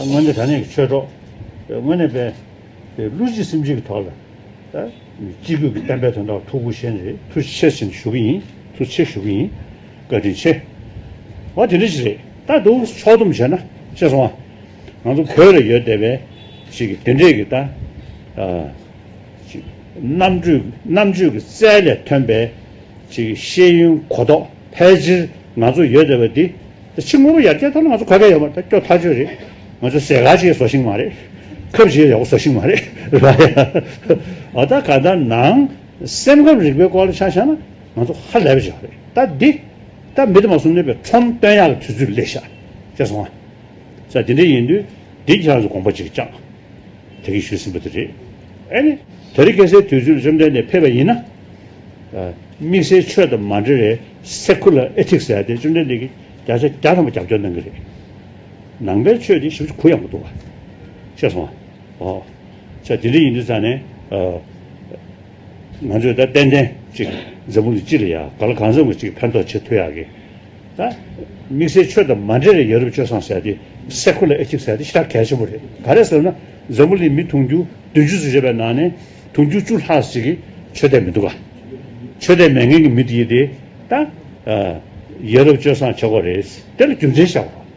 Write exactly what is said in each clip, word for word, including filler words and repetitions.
དངོས་གནས་དྲང་གནས་ཀྱི་ཆོས་གྲོགས། དངོས་གནས་པའི་ཀླུ་གཅིག་སེམས་གཅིག་གི་ཐོག་ལ། ད་སྤྱི་སྒོས་ཀྱི་བསྟན་པའི་དོན་དག་ཐུགས་ཁུར་བཞེས་ནས་ཐུགས་རྗེ་ཆེ་ཞུ་གི་ཡིན། ཐུགས་རྗེ་ཆེ་ཞུ་གི་ཡིན། བཀའ་དྲིན་ཆེ། འོ་དེ་འདྲ་ཞིག་རེད། ད་འདུག་ཕྱོགས་བསྡོམས་བྱས་ན་ཤེས་སོང་ང་། ང་ཚོ་བོད་ལ་ཡོད་བསྡད་པའི་ཞིག་གི་དེ་འདྲས་ཀྱི་ད། རྣམ་དཔྱོད་རྣམ་དཔྱོད་ཀྱི་རྩལ་ལས་ཐོན་པའི་ཅིག་ཤེས་ཡོན་གོ་རྟོགས་ཕལ་ཆེར་ང་ཚོ་ཡོད་བསྡད་པ་འདི། ཕྱི་དངོས་པོ་ཡར་རྒྱས་ཐོག་ལ་ང་ཚོ་ག་གེ་ཡོད་མ་རེད། ད་སྐྱོ་ཐག་ཆོད་རེད། ང་ཚོ་ཟས་ག་ཅིག་བཟོ་ཤེས་མ་རེད། ཁབ་ཅིག་ཡག་པོ་བཟོ་ཤེས་མ་རེད། རེད་བ་ཡ། ཨ་ད་ག་ད་ནང་སེམས་ཁམས་རིག་པའི་སྐོར་ལ་ཆ་བཞག་ན་ང་ཚོ་ཧ་ལས་པ་ཅིག་རེད། ད་འདི་ད་མི་དུ་མ་གསུམ་ནས་པའི་ཁྲོམ་སྟོན་ཡག་གི་དུས་ཚོད་སླེབས་ཤག་ཤེས་སོང་ང་། ས་དེ་འདྲ་ཡིན་དུས་འདི་ཁྱེད་རང་ཚོ་དགོངས་པ་ཅིག་བཅངས། དེ་གི་ཞུས་ཟིན་པ་དེ་རེད། ཨ་ནི། དེ་རིང་ཁ་སང་དུས་ཚོད་བཅོམ་ལྡན་འདས་ཕེབས་པ་ཡིན་ན། དམིགས་བསལ་ཆོས་དང་མ་འབྲེལ་བའི་སེ་ཁུ་ལར་ཨེ་ཐིག་ཟེར་ཡ་དེ་བཅོམ་ལྡན་འདས་ཀྱིས་བརྒྱ་ཆ་བརྒྱ་ཐམ་པ་རྒྱབ་སྐྱོར་གནང་གི་རེད། ནང་པའི་ཆོས་དེ་ཞེ་པོ་ཅིག་གུ་ཡངས་པོ་འདུག་བ། ཤེས་སོང་ང་། ཨོ། ས་དེ་འདྲ་ཡིན་དུས་ཙང་ནས། ང་ཚོས་ད་ཏན་ཏན་ཅིག་འཛམ་བུ་གླིང་སྤྱི་ལ་ཡ་ག་ལ་གང་འཚམ་གྱི་ཅིག་ཕན་ཐོགས་བྱེད་ཐུབ་ཡག་གི། ད་དམིགས་བསལ་ཆོས་དང་མ་འབྲེལ་བའི་ཡ་རབས་སྤྱོད་བཟང་ཟེར་ཏེ་སེ་ཁུ་ལར་ཨེ་ཐིག་ཟེར་ཏེ་ཞེ་དྲག་གལ་ཆེན་པོ་རེད། ག་རེ་ཟེར་ན་འཛམ་བུ་གླིང་མི་དུང་ཕྱུར་བདུན་ཅུ་ཙམ་ཡོད་པའི་ནང་ནས་དུང་ཕྱུར་བཅུ་ལྷག་ཅིག་གིས་ཆོས་དད་མི་འདུག་ག། ཆོས་དད་མེད་མཁན་གྱི་མི་དེ་ཡིན་ཏེ་ད་ཡ་རབས་སྤྱོད་བཟང་ཆགས་ཀྱི་རེད། དེ་ལ་རྒྱུ་མཚན་བཤད་དགོས།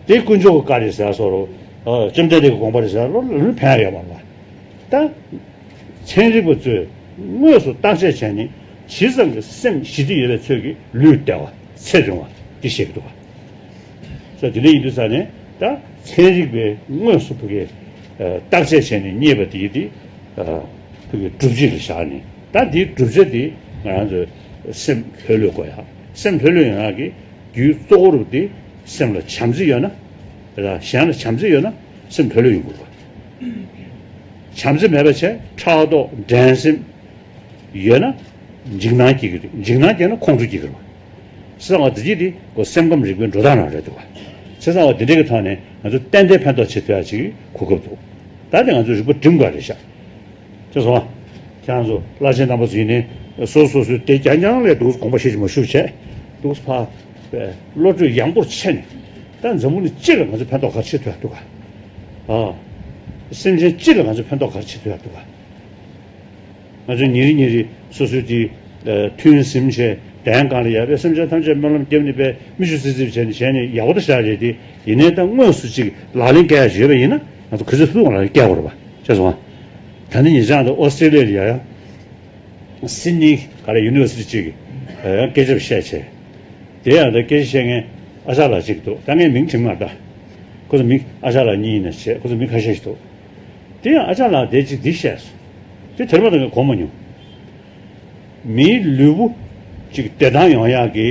དེ་དཀོན་མཆོག་གི་བཀའ་རེད་ཟེར་བཟོ་རོགས། བཅོམ་ལྡན་འདས་ཀྱི་དགོངས་པ་རེད་ཟེར་ལོ་ལ་ལུས་ཕན་ཡོད་མ་རེད། ད། ཚན་རིག་པ་ཚོས་དངོས་སུ་བརྟག་དཔྱད་བྱས་ནས་ཇི་ཙམ་གྱི་སེམས་ཞི་བདེ་ཡོད་པའི་ཚོད་ཀྱིས་ལུས་བདེ་བ་ཚེ་རིང་བ་འདི་བཤད་ཀྱི་འདུག་བ། ས་དེ་འདྲ་ཡིན་དུས་ས་ནས་ད་ཚན་རིག་པས་དངོས་སུ་ཕ་གི་བརྟག་དཔྱད་བྱས་ནས་རྙེད་པ་དེ་དེ་ཕ་གི་སྒྲུབ་བྱེད་ལ་བཞག་ནས་ད་དེའི་བསྒྲུབ་བྱ་དེ་ང་རང་ཚོའི་སེམས་ལྷོད་ལྷོད་དགོས་ཡ། སེམས་ལྷོད་ལྷོད་ཡོང་ཡ་གི་རྒྱུའི་གཙོ་བོ་རུ་དེ་སེམས་ལ་བྱམས་བརྩེ་ཡོད་ན། ར་གཞན་ལ་བྱམས་བརྩེ་ཡོད་ན་སེམས་ལྷོད་ལྷོད་ཡོང་གི་རེད། བྱམས་བརྩེ་མེད་པ་བྱས་ཕྲག་དོག་འགྲན་སེམས་ཡོད་ན་འཇིགས་སྣང་སྐྱེ་གི་རེད། འཇིགས་སྣང་སྐྱེས་ན་ཁོང་ཁྲོ་སྐྱེ་གི་རེད། བྱས་ཙང་བ་འདི་གཅིག་དེ་ཁོ་སེམས་ཁམས་རིག་པའི་འགྲོ་སྟངས་རང་རེད་འདུག་བ། བྱས་ཙང་བ་འདི་འདྲ་གི་ཐོག་ནས་ང་ཚོ་ཏན་ཏན་ཕན་ཐོགས་བྱེད་ཐུབ་ཡ་ཅིག་གོ་སྐབས་འདུག་ད་དེ་ང་ཚོ་རིག་པ་སྒྲིམ་དགོས་རེད་ཤག་ཅེས་སོང་། ཁྱེད་རང་ཚོ་བླ་ཆེན་རྣམ་པ་ཚོ་ཡིན་ནའི་སོ་སོ་སོའི་དེ་རྐྱང་རྐྱང་ལས་འདུག་དགོངས་པ་བཞེས་ཀྱི་མ་བཞུགས་བྱས་འདུག་ཕ། བློ་གྲོས་ཡངས་པོར་ཕྱེ་ནས་ད་འཛམ་བུ་གླིང་སྤྱི་ལ་ང་ཚོ་ཕན་ཐོགས་ག་རེ་བྱེད་ཐུབ་ཡ་འདུག་ག། ཨ། སེམས་ཅན་སྤྱི་ལ་ང་ཚོ་ཕན་ཐོགས་ག་རེ་བྱེད་ཐུབ་ཡ་འདུག་ག། ང་ཚོ་ཉིན་རེ་ཉིན་རེ་སོ་སོའི་དེ་ཐུན་ཟིན་བྱས་གདན་གང་ལ་ཡར་བས་སེམས་ཅན་ཐམས་ཅད་སྨོན་ལམ་བརྒྱབ་ནས་བས་མིག་ཆུ་སིབ་སིབ་བྱས་ནས་བྱས་ནས་ཡག་པོ་ད་བཞག་རེད་དེ་ཡིན་ནའི་ད་དངོས་སུ་ཅིག་ལག་ལེན་བཀལ་ཡ་ཡོད་པ་ཡིན་ན་ང་ཚོ་ག་ཚོད་ཐུབ་ཐུབ་ལག་ལེན་བཀལ་དགོས་རེད་པ་ཤེས་སོང་ང་། ད་ནི་ཉེ་ཆར་དུ་ཨོ་སི་ཏྲེ་ལི་ཡ་ལ་ཡ། སིད་ནི་ག་རེ་ཡུ་ནི་ཝར་སི་ཊི་གཅིག་གི་ཡང་སྐད་ཆ་བཤད་བྱས། དེ་ཡང་ད་སྐད་ཆ་བཤད་མཁན་ཨ་ཅག་ལགས་གཅིག་འདུག་ད་ངས་མིང་བྲིས་མ་ད། ཁོ་ཚོ་མི་ཨ་ཅག་ལགས་གཉིས་ཡིན་ན་བྱས་ཁོ་ཚོ་མི་ཁ་ཤས་ཤིག་འདུག་དེ་ཡང་ཨ་ཅག་ལགས་དེ་གཅིག་འདི་བཤད་སོང་། དེ་དེར་མ་དང་གོ་མ་མྱོང་། མིའི་ལུས་པོ་གཅིག་བདེ་ཐང་ཡོང་ཡག་གི་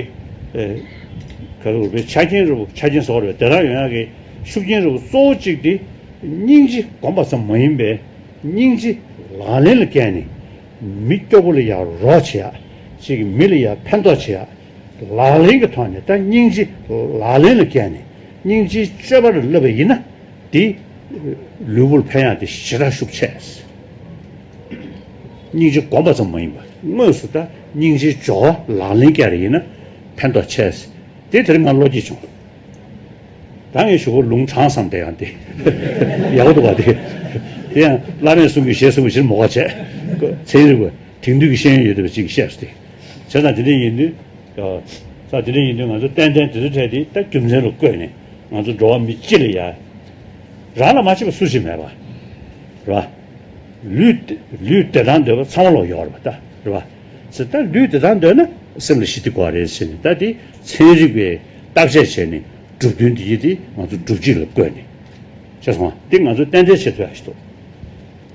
ཨེ། ག་རེ་བའི་ཆ་རྐྱེན་རུ་ཆ་རྐྱེན་བཟོ་བར་བདེ་ཐང་ཡོང་ཡག་གི་ཤུགས་རྐྱེན་རུ་གཙོ་བོ་གཅིག་དེ་སྙིང་རྗེ་སྒོམ་པ་ཙམ་མ་ཡིན་པའི་སྙིང་རྗེ་ལག་ལེན་ལ་བཀལ་ནས་མི་སྐྱོ་པོ་ལ་ཡང་རོགས་བྱེད་ཡག་ཅིག་མི་ལ་ཡང་ཕན་ཐོགས་བྱེད་ཡག་ལག་ལེན་གྱི་ཐོག་ནས་ད་སྙིང་རྗེ་ལག་ལེན་ལ་བཀལ་ནས་སྙིང་རྗེའི་སྤྱོད་པ་ལ་བསླབ་པ་ཡིན་ན། དེ་ལུས་པོར་ཕན་ཡག་དེ་ཞེ་དྲག་ཤུགས་ཆེ། སྙིང་རྗེ་སྒོམ་པ་ཙམ་མ་ཡིན་པར་དངོས་སུ་ད་སྙིང་རྗེའི་སྦྱོར་བ་ལག་ལེན་བསྐྱལ་རེ་ཡིན་ན་ཕན་ཐོགས་ཆེ། དེ་དེར་ང་བློ་སྐྱེད་བྱུང་། ད་ངས་ཞུ་གོ་ལུང་དྲངས་བསམ་དེ་ཡང་དེ་ཡག་པོ་འདུག་ག་དེ་དེ་ཡང་བླ་མས་གསུང་གི་ཞེས་གསུང་གི་ཕྱིར་མོ་ག་བྱས་ཚན་རིག་པ་དེང་དུས་ཀྱི་ཤེས་ཡོན་ཡོད་བསྡད་པ་ཅིག་གིས་བཤད་སོང་སྟེ། བྱས་ཙང་དེ་འདྲ་ཡིན་དུས། ས་དེ་འདྲ་ཡིན་དུས་ང་ཚོ་ཏན་ཏན་དེ་ཚོ་འཕྲད་དེ་ད་རྒྱུ་མཚན་ལ་བཀོད་ནས་ང་ཚོ་འགྲོ་བ་མི་སྤྱི་ལ་ཡ། རང་ལ་མ་ཕྱེ་བ་སུ་ཞིག་མེད་པ། རེད་བ། ལུས་ལུས་བདེ་ཐང་འདོད་པ་ཚང་མ་ལོག་ཡོད་རེད་པ་ད་རེད་བ། ཟེར་ད་ལུས་བདེ་ཐང་འདོད་ན་སེམས་ལ་ཞི་བདེ་དགོས་རེད་ཟེར་ནས་ད་དེ་ཚན་རིག་པས་བརྟག་དཔྱད་བྱས་ནས་གྲུབ་དོན་དེ་ཡི་དེ་ང་ཚོ་སྒྲུབ་བྱེད་ལ་བཀོད་ནས། ཤེས་སོང་ང་། འདི་ང་ཚོ་ཏན་ཏན་བྱེད་ཐུབ་ཡ་ཞིག་འདུག་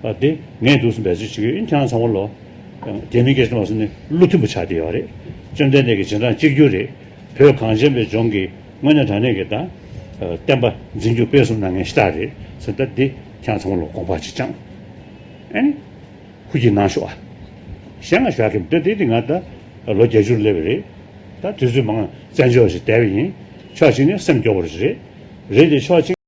ཨ་དེ་ངས་འདུག་སེ་འབད་རྩོལ་བྱེད་ཀྱི་ཡོད། ཁྱེད་རང་ཚང་མ་ལོ། རྒྱ་མི་སྐད་ཆ་མ་སོང་ནས་བློ་མཐུན་པོ་ཆགས་བསྡད་ཡོད་རེད། བཅོམ་ལྡན་འདས་ཀྱི་རྗེས་འབྲང་གཅིག་གྱུར་རེད། བོད་གངས་ཅན་པའི་ལྗོངས་ཀྱི་དངོས་གནས་དྲང་གནས་ཀྱི་ད། བསྟན་པ་འཛིན་སྐྱོང་སྤེལ་གསུམ་གནང་མཁན་ཞེ་དྲག་རེད་ཟེར། ད་འདི་ཁྱེད་རང་ཚང་མ་ལོ་དགོངས་པ་ཅིག་བཅངས། ཨ་ནི། ཧུར་གྱིས་གནང་ཤོག་ཨ། གཞན་ང་ཞུ་ཡ་གི་མི་འདུག་དེ་དེ་ང་ད་ལོ་བརྒྱད་ཅུར་སླེབས་པ་རེད། ད་དུས་ཚོད་མང་བཙན་བྱོལ་ཞིག་བསྡད་པ་ཡིན། ཕྱོགས་གཅིག་ནས་སེམས་སྐྱོ་བོ་ཞིག་རེད། རེད་དེ་ཕྱོགས་གཅིག